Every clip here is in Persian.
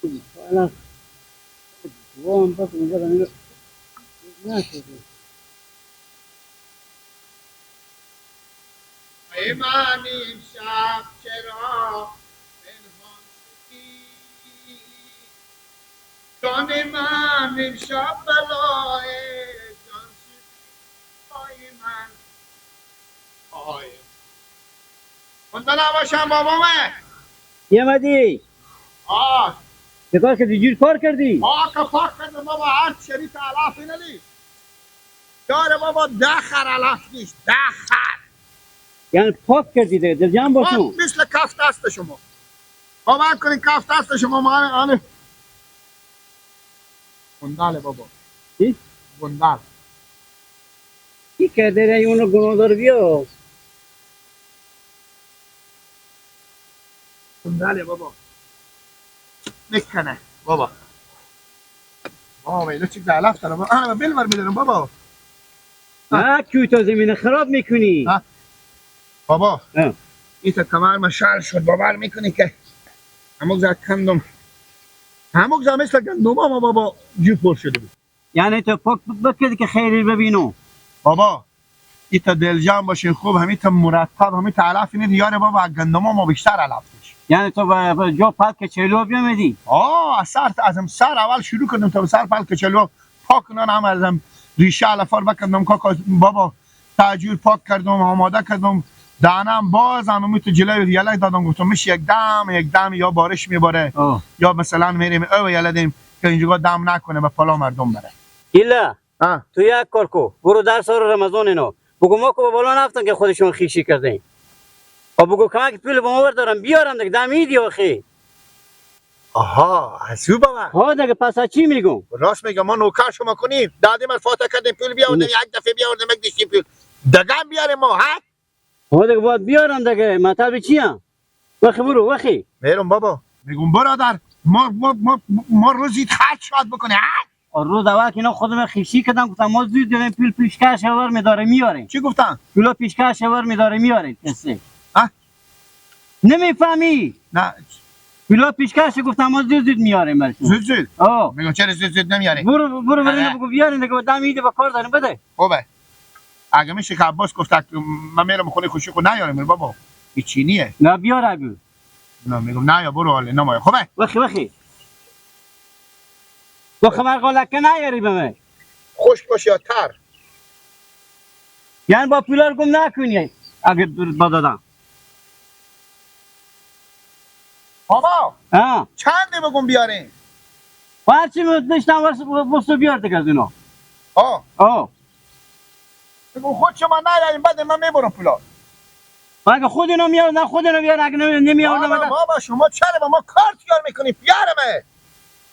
الان وام بس مجرد نشده. ای من این شب چرا پنهان شدی، جان من این شب بلای جان شدی. آی من آی مونده نباشم بابامه. یه آه چه کار کردی؟ جور کار کردی؟ پاک پاک کردم بابا، هر شریط علف اینالی داره بابا، 10 خر علف نیست، 10 خر. یعنی پاک کردی دیگه، دل جمع باشون. مثل کف دست شما، باور کنین کف دست شما. من آنه گنداله بابا. چی؟ گندال کی کرده رای اونو گناه داره بیا. گنداله بابا میکنه بابا. بابا اینو چی علف داره بابا. آنه بلور میدارم بابا. نه کیو تا زمین خراب میکنی. بابا این تا کمر من شل شد، باور میکنی که همون زد کندم، همون زد مثل گندم ما بابا جو پر شده بود. یعنی تو پاک بکردی که خیری ببینو بابا. این تا دلجان باشین خوب، همین تا مرتب، همین تا علف اینه یاره بابا، گندم ما بیشتر علف داشت. یعنی تو با جا پاک چلو بیامدی؟ آه سر ازم سر اول شروع کردم تا سر پلک چلو پاک کنن، هم ازم ریشه علفار بکردم کاکا بابا، تاجور پاک کردم، آماده کردم، دانم باز هم تو جلوی یلک دادم، گفتم میشه یک دم یک دم یا بارش میباره یا مثلا میریم او یله دیم که اینجا دم نکنه به پلا مردم بره. ایلا تو یک کار کو، برو در سال رمضان اینو بگو ما که بالا نفتن که خودشون خیشی کردن. و بگو کمک پول به ما بردارم بیارم دیگه دمیدی آخه. آها از او بابا. ها دیگه پس چی میگم؟ راست میگم، ما نوکر شما کنیم، دادیم از فاتح کردیم پول بیاوردیم، یک دفعه بیاوردیم یک دیشیم پول دگم بیاریم ما. ها ها دیگه باید بیارم دیگه. مطلب چیه؟ وخی برو وخی. میرم بابا. میگم برادر ما ما ما ما روزی خرج شاد بکنه. ها روز اول که اینا خودم خیشی کردم، گفتم ما زود داریم پول پیشکش ور میداره میاریم. چی گفتن؟ پول پیشکش ور میداره میاریم. کسی ها نمیفهمی؟ نه پول پیشکش گفتم ما زود زود میاریم برشون. زود زود؟ آه میگم چرا زود زود نمیاریم؟ برو برو برو بگو بیارین دیگه، دم ایده با کار داریم بده. خوبه اگه میشه که عباس گفت من میرم خونه خوشی خود نیارم بابا، این چینیه. نه بیار اگو. نه میگم نه یا برو حاله نمایه. خوبه وخی وخی با خبر نیاری به من. خوش باش یا تر؟ یعنی با پولار گم نکنی اگه با دادم. بابا چنده بگم بیاریم؟ هرچی داشتم واسه بیار دیگه از اینا. آه آه بگم خود شما نیاریم بعد من میبرم پولا. اگه خود اینا میارن نه خود اینا بیارن، اگه نمیارن بابا شما چرا با ما کارت یار میکنی؟ بیارمه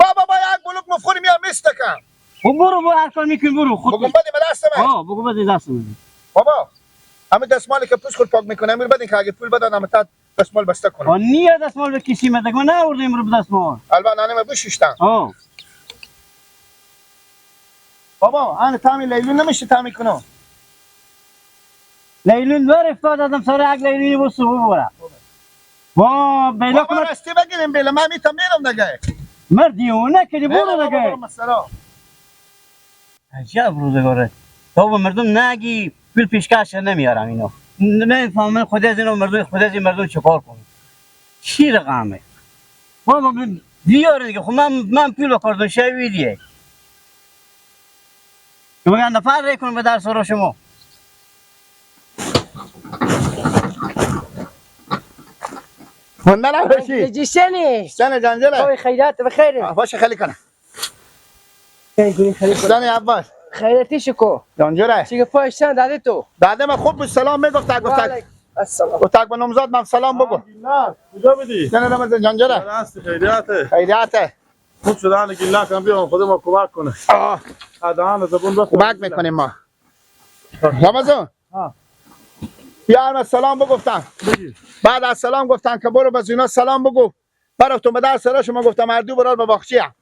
بابا، با یک بلوک مفخوری میام میستکم. خب برو برو هر کار میکنی برو خود. بگم بده به دست من. آه بگم بده دست من. بابا همین دستمالی که پوست خود پاک میکنه امیر بدین که اگه پول بدن هم تا دستمال بسته کنم. آ نیا دستمال بکشیم دیگه، من نآوردم رو دستمال. البته نه بششتم. آه بابا انا تامی لیلون نمیشه تامی کنم. لیلون دور افتاد ازم سر یک لیلونی بسو ببره. وا بیلا بابا راستی بگیریم بیلا من میتم میرم دیگه. مرد دیوانه کردی برو دیگه. عجب روزگاره. تو به مردم نگی پول پیشکش نمیارم اینا. نمیفهمم خود از اینا مردم خود از این مردم چیکار کنم. چی رقمه؟ بابا بیاره دیگه. خب من پول کارتون شوی دیگه. میگن نفر ری کنم به درس رو شما. مونده نباشی. جیشنی. سنه جنجله. خوبی خیرات بخیر. باشه خیلی کنه. خیلی سنه عباس. خیراتی شکو. جنجره. چیگه پایشان داده تو. داده من خوب بود سلام میگفت گفت. السلام. گفت با نامزاد من سلام بگو. نه کجا بدی؟ سنه رمضان جنجره. راست خیریاته. خیریاته. خوب شدن که الله کم بیا خود ما کمک کنه. آه. دهان زبون بخور. کمک میکنیم ما. رمضان. بیار سلام بگفتم. بعد از سلام گفتن که برو بس اینا سلام بگو. برفتم به در سرا شما گفتم هر دو برار به باغچه ام.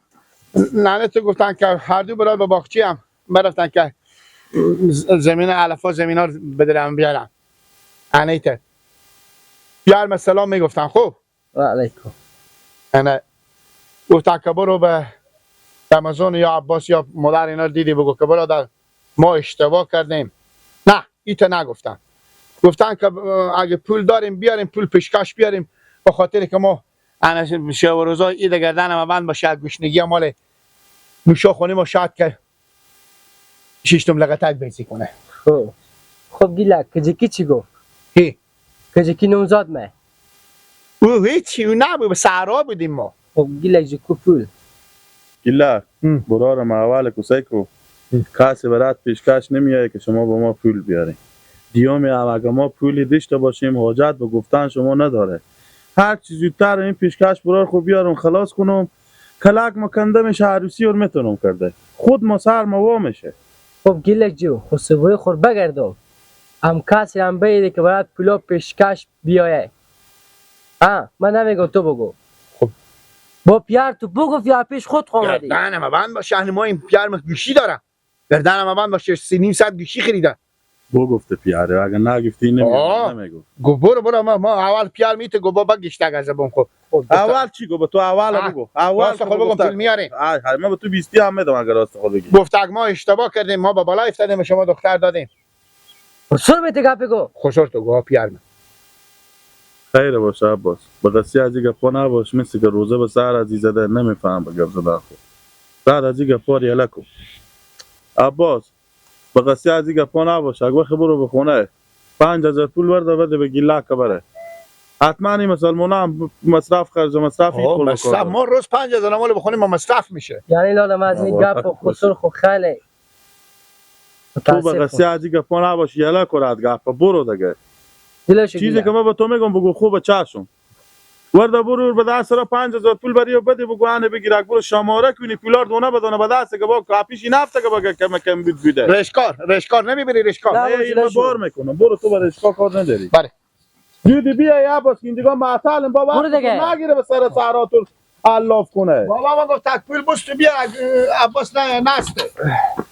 ننه تو گفتن که هر دو برار به باغچه ام. برفتن که زمین علفا زمینا رو بدرم بیارم. انیته. بیار سلام میگفتن خوب. و علیکم. انا گفتن که برو به رمضان یا عباس یا مادر اینا رو دیدی بگو که برادر ما اشتباه کردیم. نه ایتا نگفتن، گفتن که اگه پول داریم بیاریم، پول پیشکش بیاریم، به خاطر که ما شب و روزای عید گردن ما بند باشه، گشنگی مال نوشا خونه ما شاید که شیشتم لغتک بیزی کنه. خب گیلک کجکی چی گفت؟ هی کجکی نوزاد مه؟ او هیچی او نبود، به صحرا بودیم ما. خب گیلک جکو پول؟ گیلک برار ما اول کوسه کو کسی برات پیشکش نمیایه که شما با ما پول بیارین. دیومی هم اگه ما پولی داشته باشیم حاجت به گفتن شما نداره. هر چی زودتر این پیشکش برار خو بیارم خلاص کنم، کلک مکنده میشه، عروسی رو میتونم کرده خود ما سر ما میشه. خب گیلک جو خب صبح خور بگردم هم کسی هم بیده که برات پولا پیشکش بیایه. من نمیگم تو بگو. خب با پیار تو بگو یا پیش خود خوامدی؟ گردنم بند باشه، ما این پیار ما گوشی دارم، گردنم بند باشه، 3.5 گوشی خریدم. بو گفته پیاره اگه نگفتی نمیگم. گفت برو برو ما اول پیار میته، گفت بابا گشتگ از بون. خب اول چی گفت؟ تو اول بگو. اول راست خود بگم پول میاره. ما به تو 20 هم میدم اگه راست خود بگی. گفت ما اشتباه کردیم، ما با بالا افتادیم، شما دختر دادیم. خسر میته گپ گو. خسر تو گفت پیار من. خیر باشه عباس، با دستی از این گپا نباش، مثل که روزه به سر از زده نمیفهم به گپ زدن خود. بعد از این گپا یله کو. عباس با قصه از این گپا نباش، اگه وقت برو به خونه 5000 پول ورده بده به گیلک بره. حتما این مسلمان هم مصرف خرج مصرف هیچ مصرف ما روز 5000 مال بخونیم ما مصرف میشه. یعنی لالا از این گپ و خسر خو خیلی تو با قصه از این گپا نباش، یله کو رد گپ برو دیگه. چیزی که ما به تو میگم بگو خوب چشم. ورده برو به دست را 5000 پول بری و بده بگو انه بگیر، برو شماره کنی پولار دونه بدونه به دست که با کاپیش نفته که با کم کم بود بوده. رشکار نمیبری رشکار. نه من بار میکنم، برو تو برای رشکار کار نداری. بله زودی بیا یا عباس این دیگه معطلم بابا، نگیره به سر سراتون علاف کنه. بابا ما گفت تک پول بست بیا عباس نه نسته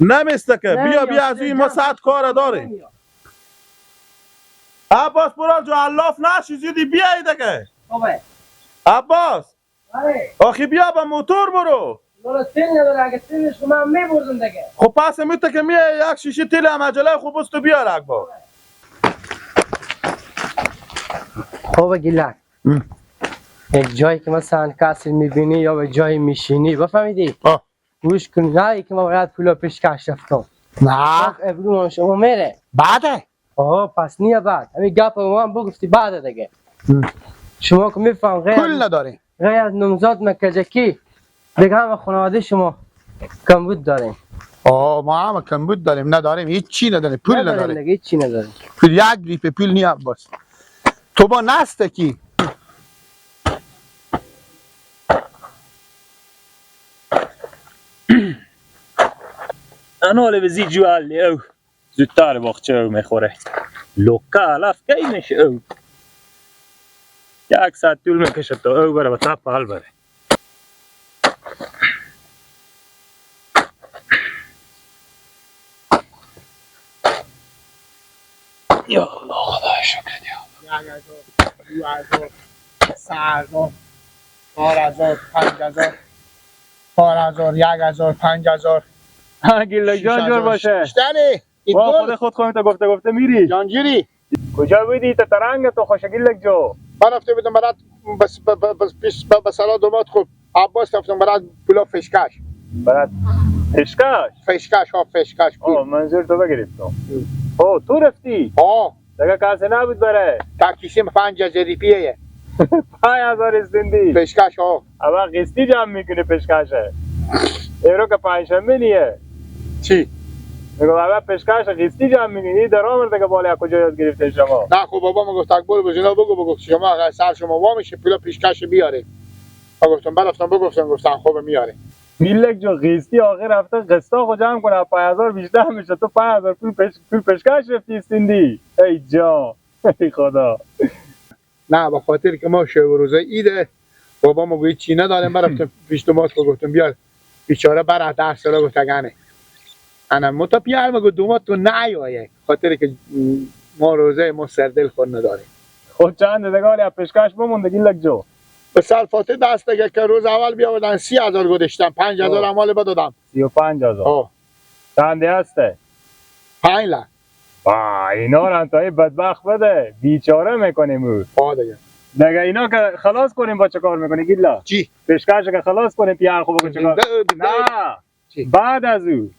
نمیسته که بیا بیا از این ما ساعت کار داریم. عباس برو جو علاف نشی، زودی بیای دیگه. عباس آخی بیا با موتور برو. برو تیل نداره، اگه تیلش من میبردم دیگه. خب پس میته که میای یک شیشه تیل هم عجله خوب است تو بیار اکبا. خب گیلک یک جایی که مثلا کسی میبینی یا به جایی میشینی بفهمیدی؟ گوش کن، نه که ما باید پولا پیشکش رفتم. نه ابرو شما میره بعده. آه پس نیه بعد همین گپ ما هم بگفتی بعده دیگه. شما که میفهم غیر پول نداریم، غیر از نمزاد مکجکی دیگه هم خانواده شما کمبود داریم. ما هم کمبود داریم، نداریم هیچ چی نداریم، پول نداریم دیگه، هیچ چی نداریم. پول یک ریپ پول نی عباس. تو با نسته کی انا به جوالی او زودتر باغچه او میخوره. لوکا علف کی میشه او یک ساعت طول میکشه تا او بره و تپ حال بره. یا الله خدا شکر. یا 1000 2000 3000 4000 5000 4000 1000 5000. گیلک جان جور باشه. شتنی با خود خود گفته گفته میری. جانجیری کجا بودی تا ترنگ تو خوش گیلک جو؟ من رفته بودم برات بس بس بس سلام دومات. خوب عباس رفتم برات پولا فشکش. برات فشکش؟ فشکش ها فشکش. آه منظور تو بگرفتم. او تو رفتی؟ آه دیگه کسی نبود بره. تاکیسیم 5000 روپیه. 5000 استندی فشکش ها. اول قسطی جمع میکنی فشکشه. ایرو که پنجشنبه نیه. چی؟ میگم اول پشکش قسطی جمع میکنی در آورده که بالا کجا یاد گرفته شما؟ نه خب بابا ما گفت برو بزنا بگو شما سر شما وا میشه پولا پیشکش بیاره. ما گفتم برفتم بگفتم گفتم خب میاره. میلک جو قسطی آخر هفته قسطا خو جمع کنه 5000 بیشتر میشه، تو 5000 پول پشکش رفتی استندی. ای جان ای خدا. نه به خاطر که ما شب روزه عیده بابا ما گفت چی نداریم، برفتم پیش دومات گفتم بیار. بیچاره بر 10 ساله گفت اگه انا متا پیار مگو دومات تو نیایه خاطر که ما روزه ما سردل خود نداریم. خود چند دگالی از پیشکش بمونده گیلک جو. به سرفاته دست دیگه که روز اول بیاوردن 30,000 گذاشتم، 5,000 امال بدادم. 35,000. چند هسته؟ 5 لک. اینا رو تا بدبخت بده بیچاره میکنیم او. آه دیگه. دیگه اینا که خلاص کنیم با چه کار میکنی گیلا؟ چی؟ پیشکش که خلاص کنیم پیار خوب چه کار؟ نه. بعد از او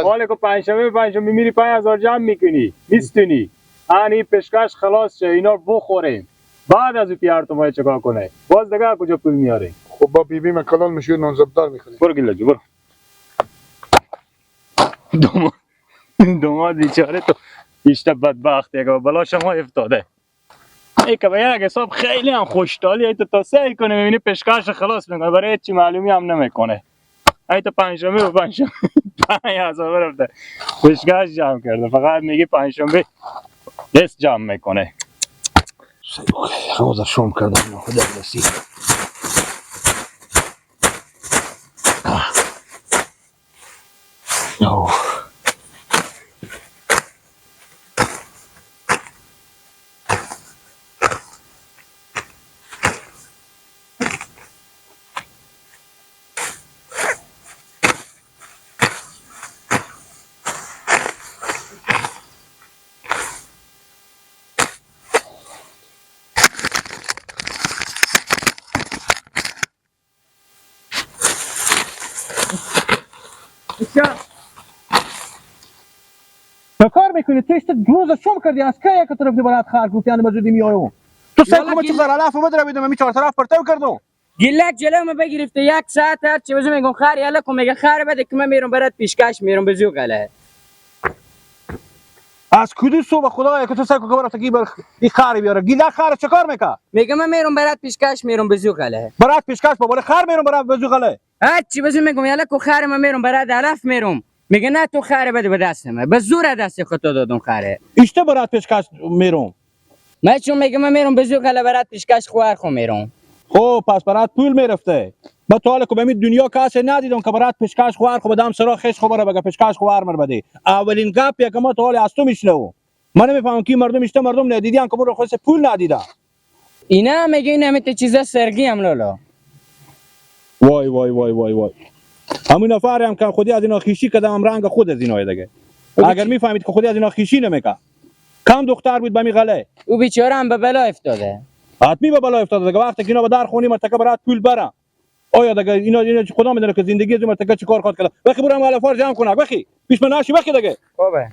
حالا که پنجشنبه میمیری 5,000 جمع میکنی میستونی انی پیشکش خلاص شه اینا بخوریم. بعد از او پیار تو ما چیکار کنه؟ باز دیگه کجا پول میاره؟ خب با بیبی من کلان میشه نانزبدار میکنه. برو گیلا جو برو. دوماد بیچاره تو ایشتا بدبخت یک بلا شما افتاده. ای که به یک حساب خیلی هم خوشحالی ای تو تا سعی کنه میبینی پیشکش خلاص میکنه برای چی معلومی هم نمیکنه. ای تو پنجشنبه و پنجشنبه 5,000 رفته پیشکش جمع کرده، فقط میگه پنجشنبه دست جمع میکنه. روز شوم کردم خدا رسید. کار میکنی تشت روز شم کردی از کی یک طرف برات خار گفتی انا مزودی میایم تو سعی کن چه علف بدر بیدم می چهار طرف پرتو کردم گیلک جلو ما بگرفته یک ساعت هر چی بزو میگم خار یالا کو میگه خار بده که من میرم برات پیشکش میرم بزو غله از کدو صبح خدا یک تو سعی کن برات کی بر این خار بیاره گیلک خار چه کار میکنه میگه من میرم برات پیشکش میرم بزو غله برات پیشکش با خار میرم برات بزو غله هر چی بزو میگم یالا کو خار من میرم برات علف میرم میگه نه تو خاره بده به دست من به زور دست خود دادم خاره ایشته برات پیشکش میرم من چون میگم من میرم به زور غله برات پیشکش خوار خو میرم. خب پس برات پول میرفته. من تا حالا که به دنیا کسی ندیدم که برات پیشکش خوار خو بدم سرا خش خو بره بگه پیشکش خوار مر بده. اولین گپ که ما تا حالا از تو میشنوم. من نمیفهمم کی مردم ایشته مردم ندیدن که برو خودش پول ندیده. اینا میگه این همه چیزا سرگی هم لالا. وای وای وای وای وای. همون نفر هم که خودی از اینا خیشی کردم رنگ خود از اینا دیگه. اگر میفهمید که خودی از اینا خیشی نمیکرد. کم دختر بود به می غله. او بیچاره هم به بلا افتاده. حتمی به بلا افتاده دیگه وقتی که اینا به در خونی مرتکب برات پول برم. آیا دیگه اینا خدا میدونه که زندگی از مرتکب چیکار خواهد کرد. وقتی برم غلفار جمع کنه وقتی پیش من نشی وقتی دیگه. خوبه.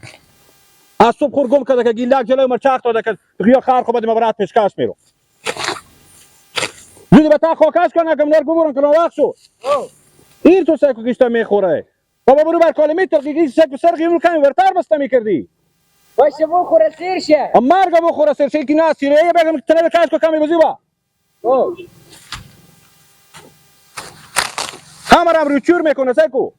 از صبح خور گم کرده که گیلک جلوی مر چرخ داده که یا خر خو بده ما برات پیشکش میرم. زودی به تا خاکش کنه که من ببرم که وقت شد. این تو سکو کشته میخوره بابا برو بر کالمی ترقی سکو سرقی رو کمی ورتر بسته میکردی باشه بخوره سیر شه مرگ بخوره سیر شه که نه سیره بگم تنه کش کو کمی بزی با همرم رو چور میکنه سکو.